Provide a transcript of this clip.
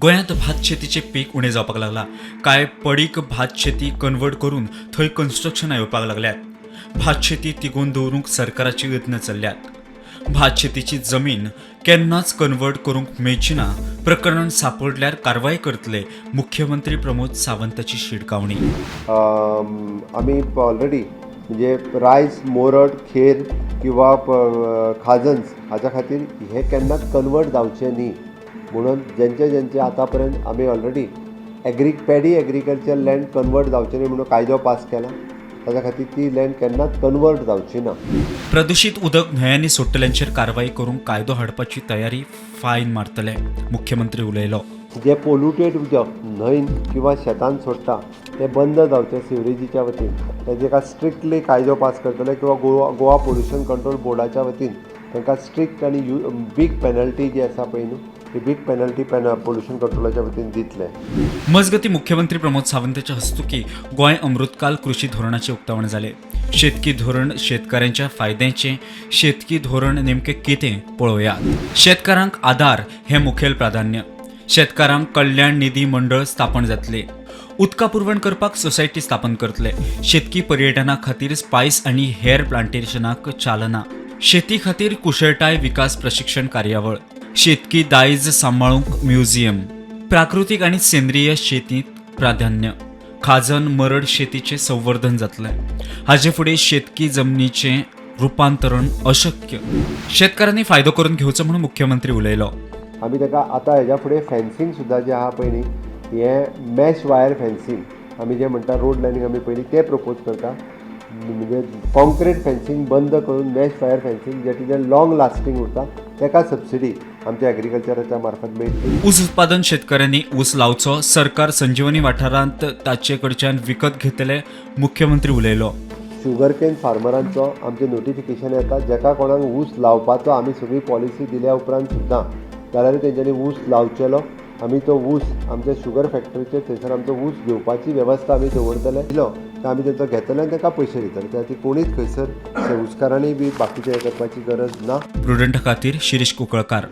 गोंयांत भात शेतीचें पीक उणें जावपाक लागलां. कांय पडीक भात शेती कन्वर्ट करून थंय कन्स्ट्रक्शनां येवपाक लागल्यात. भात शेती तिगोवन दवरूंक सरकाराचे यत्न चल्ल्यात. भात शेतीची जमीन केन्नाच कन्वर्ट करूंक मेळची ना. प्रकरण सापडल्यार कारवाय करतले, मुख्यमंत्री प्रमोद सावंताची शिटकावणी. आमी ऑलरेडी म्हणजे रायस, मोरड, खेर किंवा खाजन्स हाच्या खातीर हे केन्नाच कन्वर्ट जावचे न्ही म्हणून जेंचे जेंचे आतां पर्यंत आमी already paddy agriculture land convert जावचें न्ही म्हणून कायदो पास केला. ताच्या खातीर ती लँड केन्नाच कन्वर्ट जावची ना. प्रदूषित उदक न्हंयांनी सोडटल्यांचेर कारवाई करूंक कायदो हाडपाची तयारी, फायन मारतले, मुख्यमंत्री उलयलो. जे पोल्युटेड उदक न्हंयन किंवा शेतान सोडटा तें बंद जावचें सिवरेजीच्या वतीन तेजेका स्ट्रिक्टली कायदो पास करतले किंवा गोवा पोल्युशन कंट्रोल बोर्डाच्या वतीन तांकां स्ट्रिक्ट आनी बीग पेनल्टी जी आसा पळय न्हू, ती बीग पेनल्टी पोल्युशन कंट्रोलाच्या वतीन दितले. मजगती, मुख्यमंत्री प्रमोद सावंताच्या हस्तुकी गोंय अमृतकाल कृषी धोरणाचे उक्तावण जाले. शेतकी धोरण शेतकऱ्यांच्या फायद्याचें. शेतकी धोरण नेमकें कितें, पळोवया. शेतकारांक आदार हें मुखेल प्राधान्य. शेतकारांक कल्याण निधी मंडळ स्थापन जातले. उदका पुरवण करपाक सोसायटी स्थापन करतले. शेतकी पर्यटना खातीर स्पायस आनी हेर प्लांटेशनाक चालना. शेती खातीर कुशळटाय विकास प्रशिक्षण कार्यावळ. शेतकी दायज सांबाळूंक म्युझियम. प्राकृतीक आनी सेंद्रीय शेतींत प्राधान्य. खाजन मरड शेतीचें संवर्धन जातलें. हाजे फुडें शेतकी जमनीचें रुपांतरण अशक्य. शेतकारांनी फायदो करून घेवचो म्हणून मुख्यमंत्री उलयलो. आमी ताका आतां हेज्या फुडें फेन्सींग सुद्दां जें आहा पळय न्ही, हें मॅश वायर फेन्सींग आमी जें म्हणटा, रोड लायनींग आमी पयलीं तें प्रपोज करता. म्हणजे कॉन्क्रीट फेन्सींग बंद करून मॅश वायर फेन्सींग जें कितें लॉंग लास्टींग उरता, ताका सबसिडी आमच्या एग्रीकल्चराच्या मार्फत मेळटली. ऊस उत्पादन शेतकऱ्यांनी ऊस लावचो, सरकार संजीवनी वाठारांत ताचे कडच्यान विकत घेतले, मुख्यमंत्री उलयलो. शुगर केन फार्मरांचो आमचें नोटिफिकेशन येता. जेका कोणाक ऊस लावपाचो, आमी सगळी पॉलिसी दिल्या उपरांत सुद्दां जाल्यार तेंच्यांनी ऊस लावचेलो. आमी तो ऊस आमच्या शुगर फॅक्टरीचेर, थंयसर आमचो ऊस घेवपाची वेवस्था आमी दवरतले. दिलो काय आमी तेंचो घेतले आनी ताका पयशे दितले. त्या खातीर कोणीच खंयसर ऊसकारांनी बी बाकीचें हें करपाची गरज ना. प्रुडंटा खातीर शिरीष कुंकळकार.